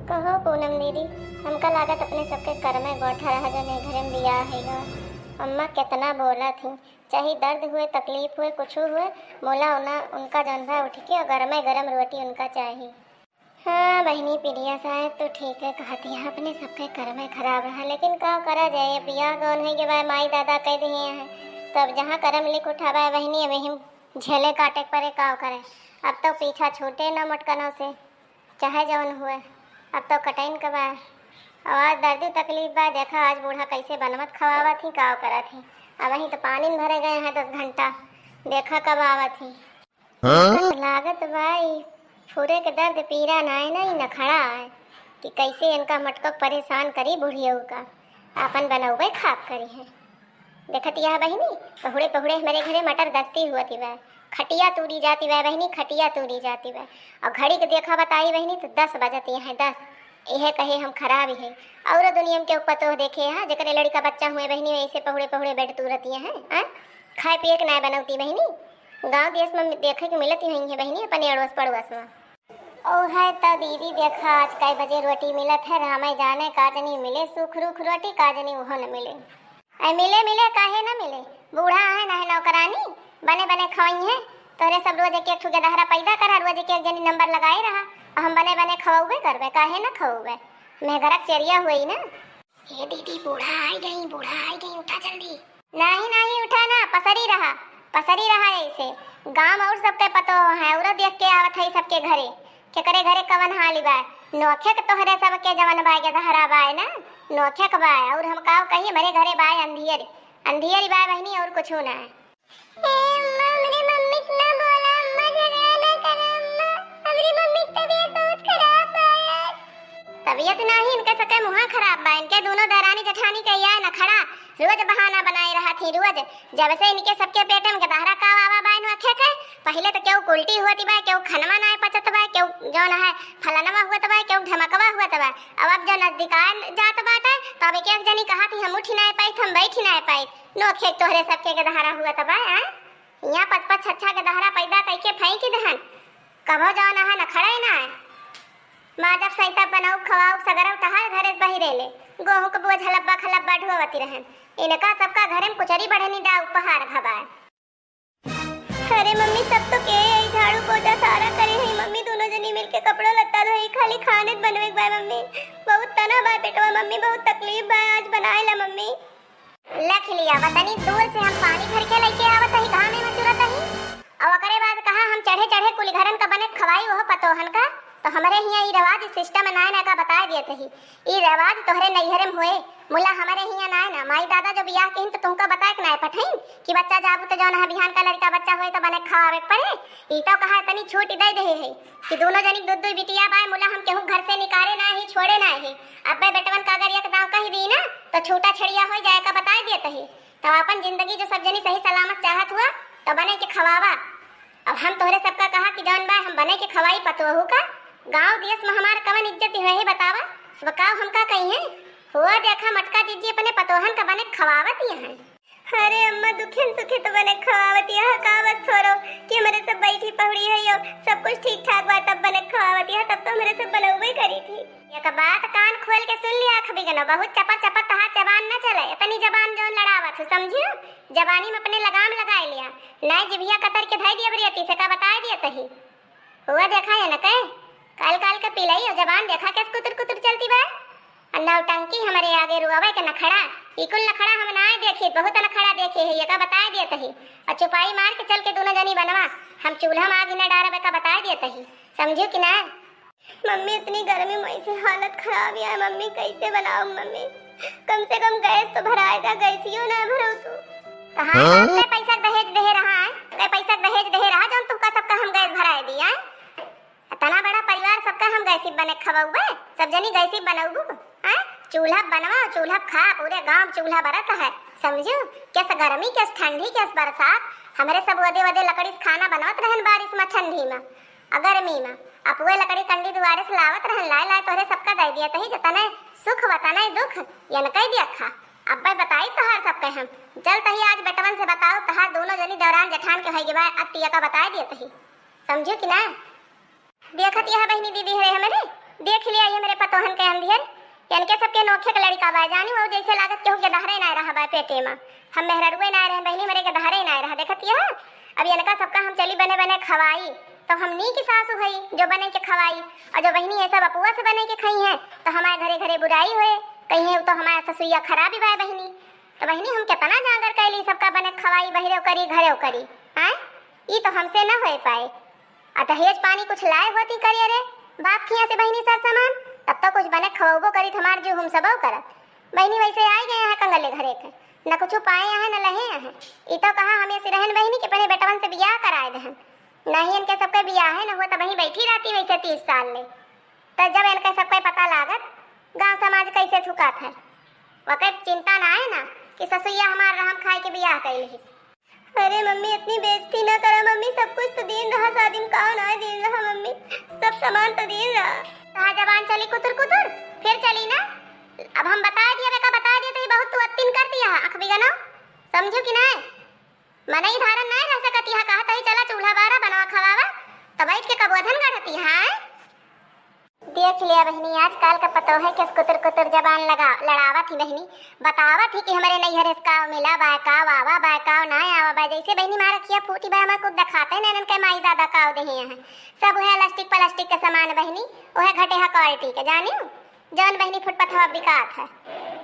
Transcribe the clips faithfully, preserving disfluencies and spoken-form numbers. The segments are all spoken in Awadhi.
कहो पूनम दीदी, हमका लागत अपने सबके करमे गोठा रहा जो नैहरे में बियाह है गा। अम्मा केतना बोलत ही, चाहे दर्द हुए, तकलीफ हुए, कुछ हुए, मोला उना, उनका जौन बा उठ के और गरमे गरम रोटी उनका चाही। हाँ बहिनी प्रिया, शायद तो ठीक है कहत ही, अपने सबके करमे खराब रहा, लेकिन का करा जाए, अब बियाह गौन है के बा, माई दादा कह दिए हैं, तो अब जहाँ करम लिख उठा बा बहिनी, अब वही झेले काटे के परे, का करे। अब तो पीछा छूटे ना मोटकनों से। चाहे जौन हुए, अब तो कटइन के बा। और आज दर्दी तकलीफ बा, देखा आज बूढ़ा कैसे बनवत खवावत ही, काव करत ही। अबहीं तो पानी में भरे गए हैं दस घंटा, देखा कब आवत ही। हाँ? लागत बा ई फुरे के दर्द पीरा ना है ना, ई नखड़ा है कि कैसे इनका मटको परेशान करी बुढ़ियऊ का, आपन बनौबे खाप करी है। देखत यह बहिनी, पहुड़े पहुड़े हमरे घरे मटर गश्ती हुअत ही बा, खटिया तूरी जाती बा बहिनी, खटिया तूरी जाती बा। और घड़ी के देखा बताई बहिनी तो दस बजत ही हैं, दस। यह कहे हम खराब ही है। और दुनिया में केहू पतोह देखे है जेकरे लड़का बच्चा हुए बहिनी, वैसे पहुड़े पहुड़े बेड तूरत ही हैं, हैं? खाए पिए के नाय बनौती बहिनी। गाँव देश में देखे के मिलत ही है बहिनी, अपने अड़ोस पड़ोस में। ओ है तो दीदी देखा आज कई बजे रोटी मिलत है, रामे जाने का जनी मिले सूख रूख रोटी, का जनी उहो न मिले। ऐ मिले, मिले, काहे ना मिले? बूढ़ा है, ना है नौकरानी, बने, बने खवई है। तोरे सब रोज एक, एक ठो गदहरा पैदा करा, रोज एक, एक जनी नंबर लगाए रहा, और हम बने, बने खवउबे करबे, काहे ना खवउबे? मेहगरक चेरिया हुई ना। हे दीदी, बूढ़ा आई गई, बूढ़ा आई गई, उठा जल्दी। नहीं, नहीं, उठा ना, पसरी रहा, पसरी रहा ऐसे। गाँव और सबके पतो है, और देख के आवत है सबके घरे। केकरे घरे कवन हाली बाय? नोखे के तोहरे सबके जवन बाय, गदहरा बाय ना, नोखे के बाय। और हम काव कही, हमरे घरे बाय अंधियर, अंधियर बाय बहिनी, और कुछ ना है। ए अम्मा, हमरे मम्मी से ना बोला अम्मा, झगड़ा ना करा अम्मा, हमरे मम्मी की तबीयत बहुत खराब बा यार। तबीयत नाही, इनके सबके मुहा खराब बा, इनके दोनों दरानी जेठानी के या नखड़ा, रोज बहाना बनाए रहा थी, रोज। जब से इनके सबके पेट में गदहरा का आवा बा, नोखे के, पहिले तो केहू उल्टी होती बा, केहू खनवा नाय पचत बा, केहू जौन है फलनवा हुअत बा, केहू ढमकवा हुअत बा। अब, अब जो नजदीकान जात बाटे, तो अब एक, एक जनी कहा थी, "हम उठी नाय पाइत, हम बैठी नाय पाइत।" नोखे तोहरे सबके गदहरा हुअत बा, हैं? यहाँ पच पच छच्छा गदहरा पैदा कइके फेंकी दहन। कभो जौन है नखड़े ना है। माँ जब सैता बनाऊ खवाऊ सगरव टहर घरे से बहिरे ले। गोहूँ के बोझ हलब्बा खलब्बा ढोवती रहन। इनका सबका घरे में कुचरी बढ़नी दा उपहार भबाए। अरे मम्मी, सब तो के यही झाड़ू पोछा सारा करे है मम्मी, दोनों जनी मिलके कपड़ो लत्ता धोई, खाली खाने बनवे के बाय मम्मी। बहुत तना बाय पेटवा मम्मी, बहुत तकलीफ बाय, आज बनाए ला मम्मी। लख लिया, वतनी दूर से हम पानी भर के लइके आवत ही, घामे में चुरत ही, और ओकरे बाद कहा हम चढ़े चढ़े कुल घरन का बने खवाई ओह पतोहन का। तो हमरे हियाँ ई रवाज, ई system नाय ना का बताए दियत ही। ई रवाज तोहरे नैहरे में होए, मुला हमरे हियाँ नाय ना। माई दादा जो बियाह किहिन तो तुमका बताए के नाय पठइन कि बच्चा जाबू तो जौन है बिहान का लड़का बच्चा होए तो बने खवावे के पड़े। ई तो कहा तनी छूट दे दे है कि दोनों जनी दू दू बिटिया बाय, मुला हम केहू घर से निकारे ना ही, छोड़े ना ही। अब्बे बेटवन का अगर एक दाव कही दी ना तो छूटा छड़िया हो जाए का बताए दियत ही। तब अपन जिंदगी जो सब जनी सही सलामत चाहत हुआ तो बने के खवावा। अब हम तोहरे सबका कहा कि जौन बा हम बने के खवाई पतोहू का, गाँव देश में हमार कवन इज्जत रहे बतावा, सब काव हमका कही है। हुआ देखा मटका जिज्जी अपने पतोहन का बने खवावत ही हैं। अरे अम्मा, दुखियन सुखी तो बने खवावत ही है, का बस थोरो कि हमरे सब बैठी पहुड़ी है यो, सब कुछ ठीक ठाक बा तब बने खवावत ही है, तब तो हमरे सब बनौबे करी थी। एक बात कान खोल के सुन लिया, आँख बिगनो, बहुत चपर चपर तहार जबान न चले, इतनी जबान जौन लड़ावत हो, समझियो? जबानी में अपने लगाम लगाए लिया, नाय जिभिया कतर के धई दिया बरियती से का बताए दिया तही। हुआ देखा है न कहे, काल काल के पिलाई हो, जबान देखा कैसे कुतुर कुतुर चलती बा। और नौटंकी हमरे आगे रुआवे के नखड़ा, ई कुल नखड़ा हम नाय देखी, बहुत नखड़ा देखे है, ये का बताए दिया तही। और चुपाई मार के चल के दोनों जनी बनवा, हम चूल्हा में आग न डारबे का बताए दिया तही, समझियो कि ना? मम्मी, इतनी गर्मी में ऐसे हालत खराब है मम्मी, कैसे बनाओ मम्मी? कम से कम गैस तो भराए दा, गैसियो ना भरो तू। कहाँ हाँ? कै पैसा के दहेज दे रहा है? कै पैसा के दहेज दे रहा जौन तुमका सबका हम गैस भराए दिया है? इतना बड़ा परिवार सबका हम गैसी बने खवाउबे, सब जनी गैसी बनौबू, हैं? चूल्हा बनवा, चूल्हा खा, पूरे गांव चूल्हा बरत है, समझू? कैस गर्मी, कैस ठंडी, कैस बरसात, हमरे सब वदे वदे लकड़ी से खाना बनवत रहन बारिश में, ठंडी में। आ गर्मी में, अपुए लकड़ी कंडी दुआरे से लावत रहन, लाए लाए तोहरे सबका दे दिया तही, जतने सुख वतने दुख, यन कह दिया खा। अब्बे बताई तोहार सब कहे हम। चल तही आज बेटवन से बताओ, तहार दोनों जनी दौरान जेठान के होई गे बा, अत्तिया का बताए दिया तही। समझियो कि ना? देखत यह बहिनी दीदी हरे हमरे, देख लिया ये मेरे पता तोहन के अंधियन, इनके सबके नोखे के लड़िका बा, जानी वो जैसे लागत केहू के दहरे ना रहा बा पेटे मा। हम मेहररुए ना रहे बहिनी, हमरे के दहरे ना रहा, देखत यह। अब इनका सबका हम चली बने बने खवाई, तो हम नीक सासु हई जो बने के खवाई। और जो बहिनी ऐसा बपुआ से बने के खाई हैं, तो हमारे घरे घरे बुराई होए, कहीं है तो हमारा ससुइया खराबी बा बहिनी। तो बहिनी हम कितना जांगर कैली, सबका बने खवाई, बहिरेव करी, घरेव करी, आय? ई तो हमसे न होए पाए। आ दहेज पानी कुछ लाए होती करिए रे, बाप खिया से बहिनी सर सामान, तब तो कुछ बने खवबो करी, हमार जीव हम सबो करत। बहिनी वैसे आई गए हैं कंगले घरे के, न कुछ पाए हैं न लहे हैं। ई तो कहा हमें से रहन बहिनी के अपने बेटवन से बियाह कराए दहन, नहीं इनके सबके बियाह है न हुआ, तब वहीं बैठी रहती वैसे तीस साल ले। तो जब इनके सबके पता लागत, गांव समाज कैसे थुकात है, वके चिंता ना है ना कि ससुइया हमार रहम खाए के बियाह कैले ही। अरे मम्मी, इतनी बेइज्जती ना करा मम्मी, सब कुछ तो दीन रहा शादी में, का ना दीन रहा मम्मी, सब सामान तो दीन रहा। तहार जबान चली कुतुर कुतुर, फिर चली ना। अब हम बता दिया, बेका बता दिया तो ये बहुत तू अत्तिन कर दिया है, आँख बिगनो, समझो कि नहीं? मनई धारन नहीं रह सकत यहाँ, कहत ही चला चूल्हा बारा बनवा खवावा, तो बैठ के कबो धन गढ़ती है। देख लिया बहिनी, आजकल का पतोह है किस कुतुर कुतुर जबान लगा लड़ावत ही बहिनी, बतावत ही कि हमरे नैहर से काव मिला बा, काव आवा बा, काव ना आवा बा। जैसे बहिनी मारा खिया फूटी बा, हमार कुछ दिखाते नहीं इनके माई दादा काव देहे हैं। सब वह इलास्टिक प्लास्टिक के सामान बहिनी, वह घटे है क्वालिटी के, जानी जौन बहिनी फुटपाथ बिकात है।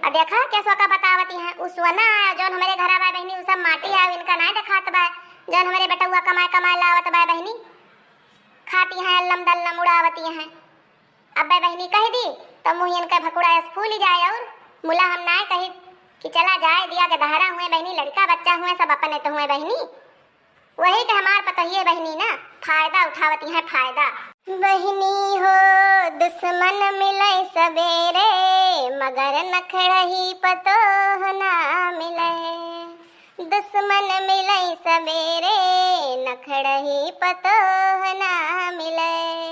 आ देखा कैसो का बतावत है, उ सोना है जौन हमरे घरा बा बहिनी, उ सब माटी है, इनका नहीं दिखात बा। जौन हमरे बेटउआ कमाए कमाए लावत बा बहिनी, खाती हैं अल्लम दल्लम उड़ावती हैं। अब्बे बहिनी कह दी तो मुँह इनका भकुड़ा ऐस फूल जाए। और मुला हम नाय कही कि चला जाए दिया के दहरा हुए बहिनी, लड़का बच्चा हुए, सब अपने तो हुए बहिनी। वही के हमार पतोहिए बहिनी ना फायदा उठावती हैं, फायदा। बहिनी हो दुश्मन मिले सबेरे, मगर नखड़ही पतोह ना मिले। दुश्मन मिले सबेरे, नखड़ही पतोह ना मिले।